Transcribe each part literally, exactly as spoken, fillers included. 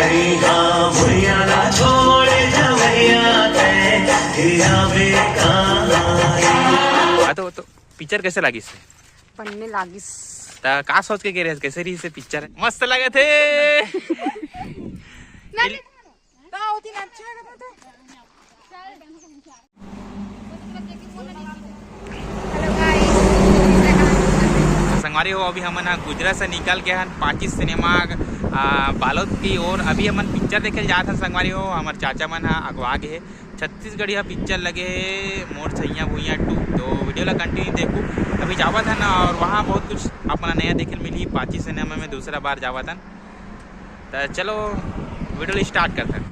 हाँ, भुइयां ला छोड़ जवैया तैं, हिया बेकार। हाँ, तो, तो पिक्चर कैसे लागिस? पन्ने लागिस। त का सोच के गे रहे, कैसे रहिस पिक्चर? मस्त लगे थे। ना, ना, ना, होती ना, अच्छा लगा था। संगवारी हो, अभी हमन ह गुजरा से निकल के हन पाची सिनेमा, आ, बालोद की ओर। अभी हमन पिक्चर देखे जात हन संगवारी हो, हमर चाचा मन ह अगवा गे हे। छत्तीसगढ़िया पिक्चर लगे हे मोर सैया भुइयां टू, तो वीडियो ला कंटिन्यू देखू। अभी जावत हन और वहाँ बहुत कुछ आप मन ला नया देखे मिलही। पाची सिनेमा में दूसरा बार जावत हन, त चलो वीडियो ला स्टार्ट करथन।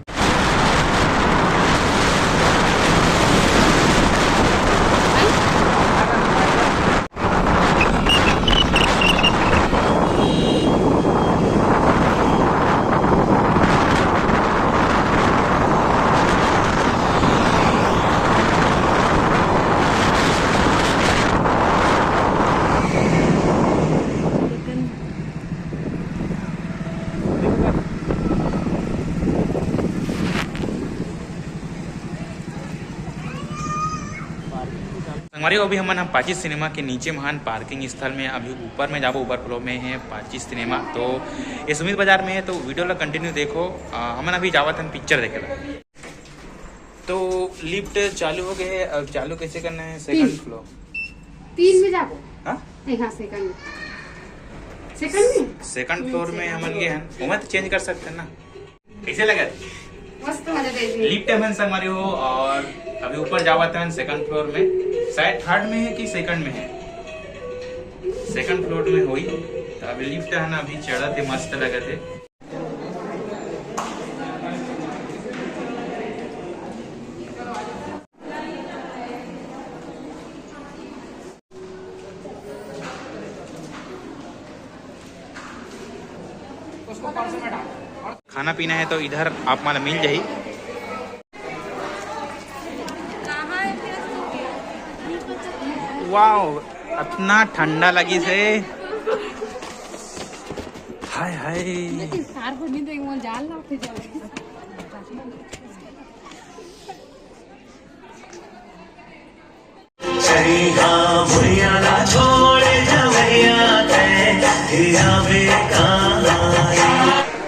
संगवारी हो, अभी हमन ह पाची सिनेमा के नीचे महान पार्किंग स्थल में, अभी ऊपर में जाबो, ऊपर फ्लोर में है पाची सिनेमा। तो ये सुमित बाजार में है, तो वीडियो ला कंटिन्यू देखो। आ, हमन अभी जावत हन पिक्चर देखे ला। तो लिफ्ट चालू हो गए है, अब चालू कैसे करना है? सेकंड तीन। फ्लोर। तीन में जाबो। हाँ? नहीं, हाँ, सेकंड। सेकंड में? सेकंड फ्लोर में हमन गए हैं, ओमा तो चेंज कर सकते हैं ना। कैसे लगा? मस्त मजा दे दी। लिफ्ट में संगवारी हो और अभी ऊपर जावत हन सेकंड फ्लोर में, शायद थर्ड में है कि सेकंड में है, सेकंड फ्लोर में होई। तो अभी लिफ्ट है ना, अभी चढ़त है, मस्त लगत है। खाना पीना है तो इधर आप मन मिल जाही। वाओ, इतना ठंडा लगी से। हाय हाय। सही हाँ, भुइयां ला छोड़ जवैया तैं, हिया बेकार।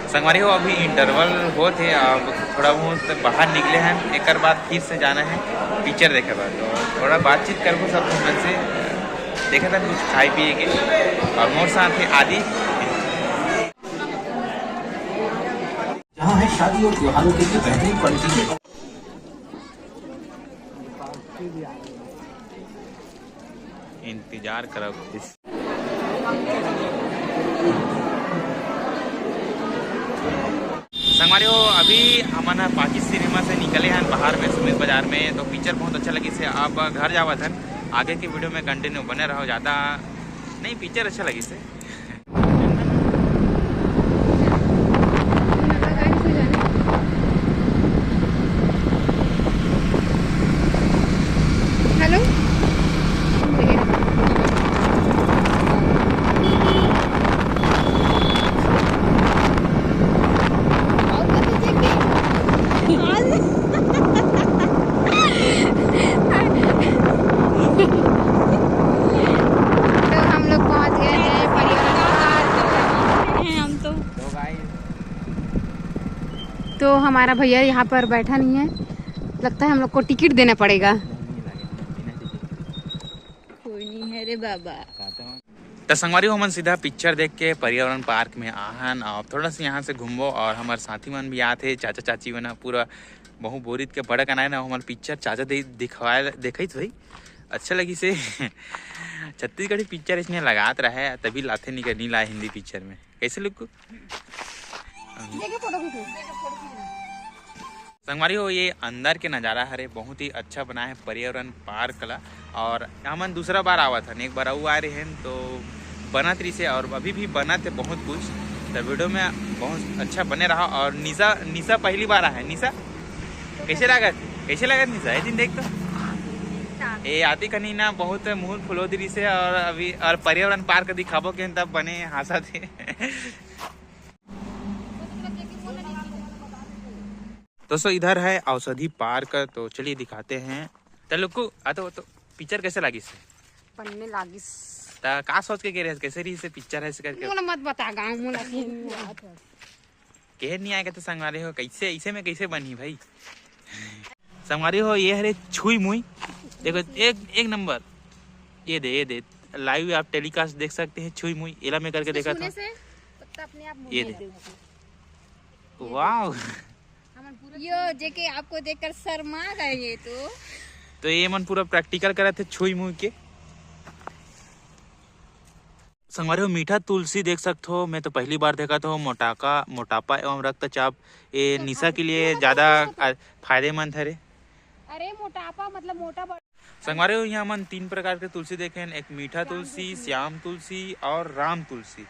संगवारी हो, अभी इंटरवल होत हे, अब थोड़ा बहुत बाहर निकले हैं, एकर बाद फिर से जाना है पिक्चर देखे बर। तो थोड़ा बातचीत करबो सब मन से, देखे था कुछ खाए पिए के। और मोर साथ है आदि। जहाँ है शादी और त्योहारों के लिए बेहतरीन क्वालिटी के। इंतजार करब। संगवारी हो, अभी हमन ह पाची सिनेमा से निकले हन बाहर में, सुमित बाजार में। तो पिक्चर बहुत अच्छा लगिस हे। अब घर जावत हन, आगे के वीडियो में कंटिन्यू बने रहो। ज़्यादा नहीं, पिक्चर अच्छा लगिस हे। हेलो। तो हम लोग पहुंच गए हैं परिवार। हैं हम तो। तो हमारा भैया यहाँ पर बैठा नहीं है, लगता है हम लोग को टिकट देना पड़ेगा। कोई नहीं है रे बाबा। त संगवारी हो, हमन सीधा पिक्चर देख के पर्यावरण पार्क में आहन। अब थोड़ा सा यहाँ से घूमबो और हमारे साथी मन भी आते, चाचा चाची मन ह पूरा बहु बोरित के बड़ा कनाए ना, हमारे पिक्चर चाचा दे दिखवाए, देखई तो भाई अच्छा लगी से। छत्तीसगढ़ी पिक्चर इसने लगात रहे, तभी लाथे नहीं कर, नहीं लाए हिंदी पिक्चर में। कैसे लुक? संगवारी हो, ये अंदर के नज़ारा हरे, बहुत ही अच्छा बना है पर्यावरण पार्क ला। और हमन दूसरा बार आवत हन, एक बार अउ आए रहेन तो बनत रहिसे और अभी भी बनत है बहुत कुछ। तो वीडियो में बहुत अच्छा बने रहा। और निशा, निशा पहली बार आए, निशा कैसे लागत, कैसे लागत निशा? ये दिन देख तो, ए आती कनी ना बहुत मुंह फुलो दिरी से। और अभी और पर्यावरण पार्क दिखाबो के तब बने हाँसा थे। दोस्तों, इधर है औषधि पार्क, तो चलिए दिखाते हैं। तलुकु, आ तो, तो पिक्चर कैसे लागिस? पन्ने लागिस। त का सोच के गे रहे, कैसे रही से पिक्चर है करके? मोला मत बता, गाँव मोला के नहीं आत है। के नहीं आएगा तो संगवारी हो, कैसे, इसे में कैसे बनी भाई? संगवारी हो, ये हरे छुई मुई, देखो एक, एक नंबर। ये दे, ये दे, लाइव आप टेलीकास्ट देख सकते हैं। छुई मुई एला मैं करके देखा था। से पत्ता अपने आप ये दे। वाह। यो जेके आपको देखकर शर्मा गए ये तो। तो ये मन पूरा प्रैक्टिकल करे थे छुई मुई के। संगवारी हो, मीठा तुलसी देख सकत हो, मैं तो पहली बार देखत हो। मोटाका, मोटापा एवं रक्तचाप, ये नशा के लिए ज्यादा फायदेमंद हरे। अरे मोटापा मतलब मोटा बड़- संगवारी हो, यहाँ मन तीन प्रकार के तुलसी देखे हैं, एक मीठा तुलसी, श्याम तुलसी और राम तुलसी।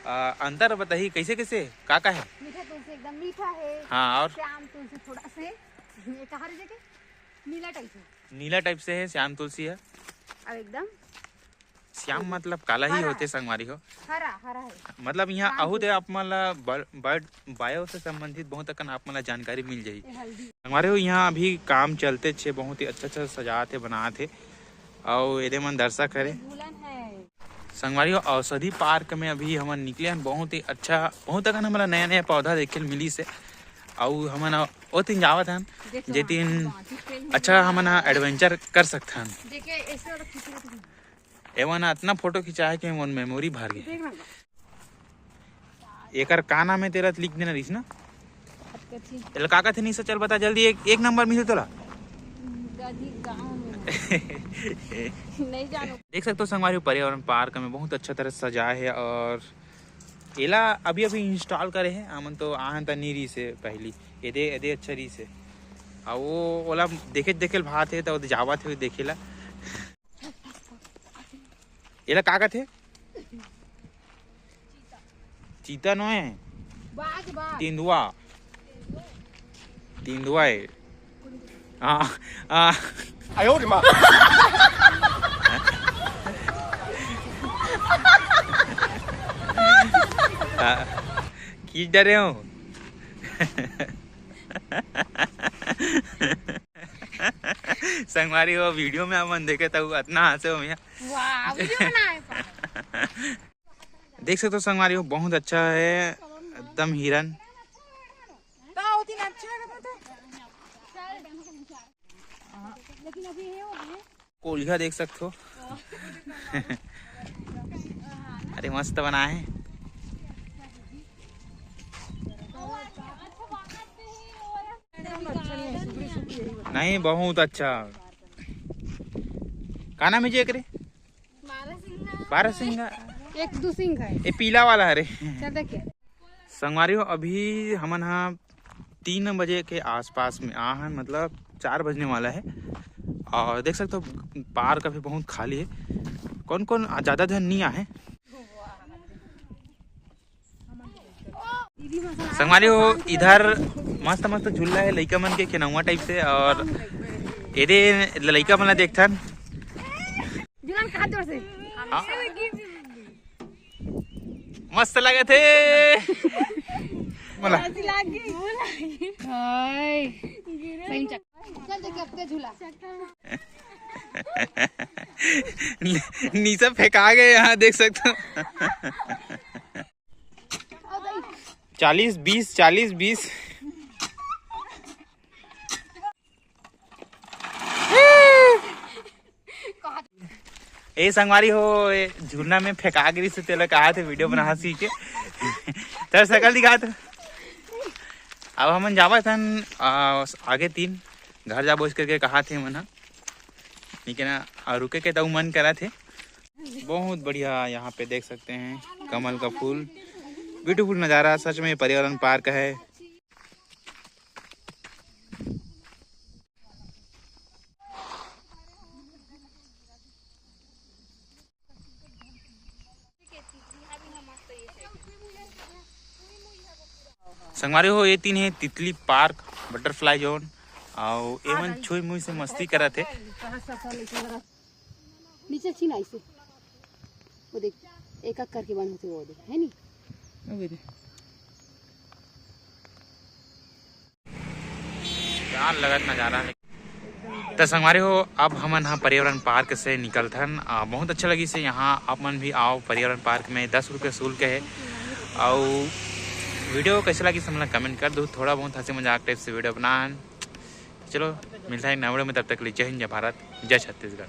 आ, अंतर बताही कैसे कैसे का का है? मीठा तुलसी एकदम मीठा है। हाँ, और? श्याम तुलसी थोड़ा से ये कहा रहे के नीला टाइप है। नीला टाइप से है, श्याम तुलसी है। अब एकदम श्याम मतलब काला ही होते संगवारी हो। हरा, हरा है। मतलब यहाँ आहू दे आप मन ला बर्ड बायो से संबंधित बहुत अकन आप मन ला जानकारी मिल जाही। संगवारी हो, यहाँ अभी काम चलते छे, बहुत ही अच्छा अच्छा सजात हे, बनात हे, अउ एदे मन दर्शक हरे। संगवारी हो, औषधि पार्क में अभी हमन निकले हन। बहुत ही अच्छा, बहुत अकन हमला नया नया पौधा देखे ल मिलिस हे। अउ हमन ओतिन जावत हन, जेतिन अच्छा हमन ह एडवेंचर कर सकथन। एमन अतना फोटो खिंचाए के मोर मेमोरी भर गे। एकर का नाम है तेला लिख देना रहिस ना। एला का कथे निशा, चल बता जल्दी, एक, एक नंबर मिलही तोला। देख सकते हो संगवारी, पर्यावरण पार्क में बहुत अच्छा तरह से सजाए है और एला अभी अभी इंस्टॉल करे है। हमन तो आहन त नी रहिस हे पहली, एदे एदे अच्छा रहिस हे। आ वो ओला देखे देखे भात है त जावत है देखेला। एला का कथे? चीता नो है। बाज, बाज। तेंदुआ। तेंदुआ है। हाँ, हाँ। आयो रे माँ। हाँ, खींच डरे हो। संगवारी हो, वीडियो में हमन देखे त अतना हंसे हो भैया। वाह, वीडियो बनाए पर। देख सकते हो संगवारी हो, बहुत अच्छा है, एकदम हिरन। कोलिहा देख सकते हो। अरे मस्त बना है। नहीं, बहुत अच्छा। का नाम है जी एकरे? बारह सिंगा। एक दू सिंग है। ये पीला वाला है रे। चल देखिए। संगवारी हो, अभी हमन हा तीन बजे के आसपास में आ हन, मतलब चार बजने वाला है। और देख सकते हो पार्क अभी बहुत खाली है, कौन कौन ज्यादा झन नहीं आ है। संगवारी हो, इधर मस्त मस्त झूला है लइका मन के, खिलौना टाइप से, और एदे लइका मन ला देखथन। जुलन का हाथ जोर से। हाँ। मस्त लगे थे। बोला। हाय। सही चक-, चल देखिए, अब के झूला। निशा फेंका गए यहाँ, देख सकते हो। चालीस बीस, चालीस बीस। ए संगवारी हो, ए झूलना में फेंका गिरी से तेला कहा थे वीडियो बना सीख के। तेरा शकल दिखा तो। अब हमन जावत हन, आ, आगे तीन घर जाबो इस करके कहा थे मन ह। ठीक है ना, और रुके के तो मन करा थे। बहुत बढ़िया, यहाँ पे देख सकते हैं कमल का फूल, ब्यूटीफुल नज़ारा, सच में पर्यावरण पार्क है। संगवारी हो, ये तीन है तितली पार्क, बटरफ्लाई जोन, और एमन छुई मुई से मस्ती करत है। नीचे छीना इसे, वो देख, एक एक करके बंद होते, वो देख, है नी? अबे रे। लगत नजारा। त संगवारी हो, अब हमन ह पर्यावरण पार्क से निकलथन। आ, बहुत अच्छा लगिस हे यहाँ। आप मन भी आओ पर्यावरण पार्क में, दस रुपये शुल्क है। और वीडियो कैसे लगिस हमला कमेंट कर दो। थोड़ा बहुत हंसी मजाक टाइप से वीडियो बनान। चलो, मिलता है नए वीडियो में, तब तक के लिए जय हिंद, जय भारत, जय छत्तीसगढ़।